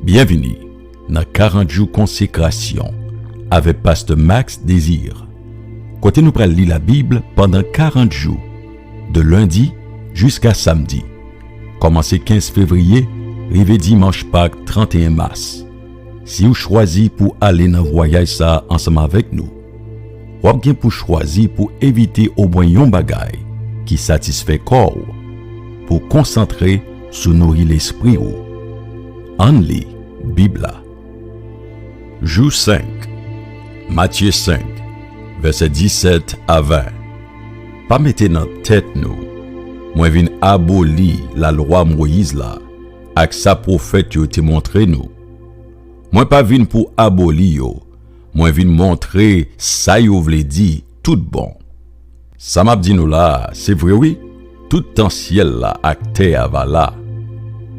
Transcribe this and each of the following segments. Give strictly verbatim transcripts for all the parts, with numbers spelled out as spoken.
Byenvini nan karant jou konsekrasyon avèk Pastè Max Désir, kote nou pral li Labib pandan karant jou, de lendi jiska samdi, kòmanse kenz fevriye rive dimanch Pak trannteyen mas. Si w chwazi pou ale nan vwayaj sa a ansanm avèk nou, w ap gen pou chwazi pou evite omwen yon bagay ki satisfè kò w, pou konsantre sou nouri lespri w. Ann li Bib la. Jou senk, Matye senk, vèsè disèt a ven. Pa mete nan tèt nou, mwen vin aboli lalwa Moyiz la ak sa pwofèt yo te montre nou. Mwen pa vin pou aboli yo, mwen vin montre sa yo vle di tout bon. Sa m ap di nou la a, se vre wi, tout tan syèl la ak tè a va la.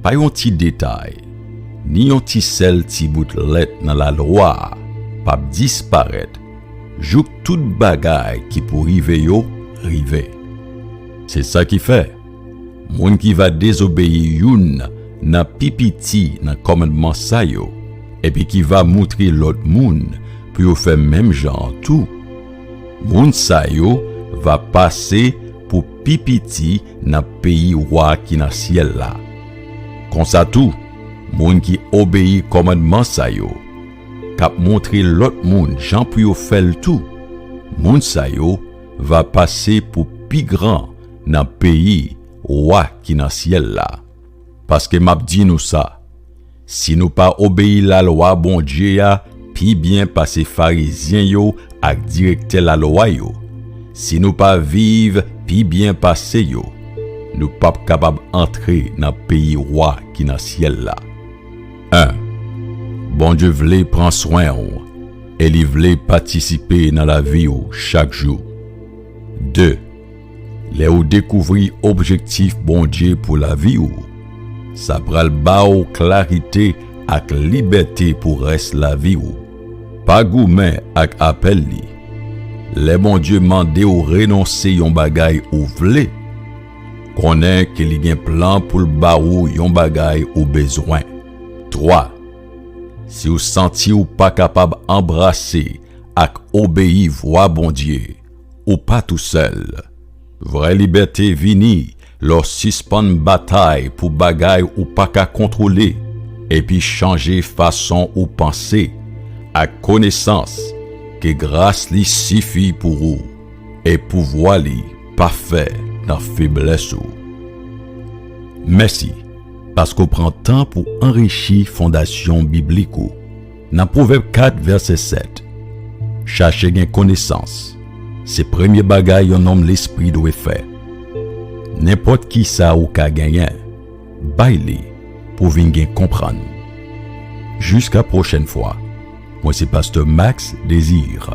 Pa yon ti detay, ni yon ti sèl ti bout lèt nan lalwa a p ap disparèt, jouk tout bagay ki pou rive yo rive. Se sa ki fè, moun ki va dezobeyi youn nan pi piti nan kòmandman sa yo, epi ki va moutre lòt moun pou yo fè menm jan an tou, moun sa yo va pase pou pi piti nan peyi Wa ki nan syèl la. Konsa tou, moun ki obeyi kòmandman sa yo, k ap montre lòt moun jan pou yo fè l tou, moun sa yo va pase pou pi gran nan peyi Wa ki nan syèl la. Paske m ap di nou sa, si nou pa obeyi lalwa Bondye a pi byen pase Farizyen yo ak dirèktè lalwa yo, si nou pa viv pi byen pase yo, nou p ap kapab antre nan peyi Wa ki nan syèl la. En, Bondye vle pran swen w e li vle patisipe nan lavi w chak jou. De, lè ou dekouvri objektif Bondye pou lavi w, sa pral ba w klarite ak libète pou rès lavi w. Pa goumen ak apèl li. Lè Bondye mande w renonse yon bagay ou vle, konnen ke li gen plan pou l ba ou yon bagay ou bezwen. Twa, si w santi w pa kapab anbrase ak obeyi vwa Bondye, ou pa tousèl. Vrè libète vini lè w sispann batay pou bagay ou pa ka kontwole, epi chanje fason ou panse, ak konesans ke gras li sifi pou ou, e pouvwa li pafè nan feblès ou. Mèsi, paske w pran tan pou anrichi fondasyon biblik ou. Nan Pwovèb kat, vèsè sèt, chache gen konesans, se premye bagay yon nonm lespri dwe fè. Nenpòt ki sa ou ka genyen, bay li pou w vin gen konprann. Jiska pwochèn fwa, mwen se Pastè Max Désir.